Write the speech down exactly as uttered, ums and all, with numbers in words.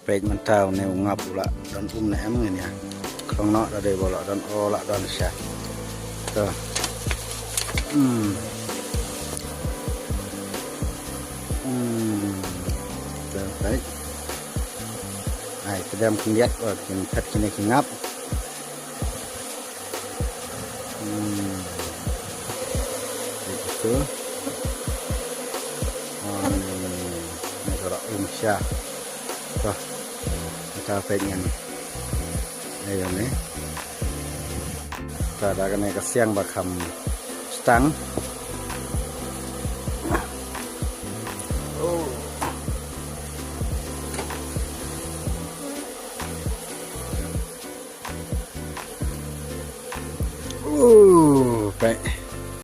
Peit mynta une u ngap u la don um ne em ngin ïa. Khlong noh da dei ba u la don, o la don sha. To. Hmm. Hmm. To peit. Ai, pdem khyndiat ba kin phet kine ki ngap. Hmm. Peit tu. Ah, ni, ni ka la um sha. To. Kita peit ngan. Ai, ni. Ta da kane ka siang ba kham stang.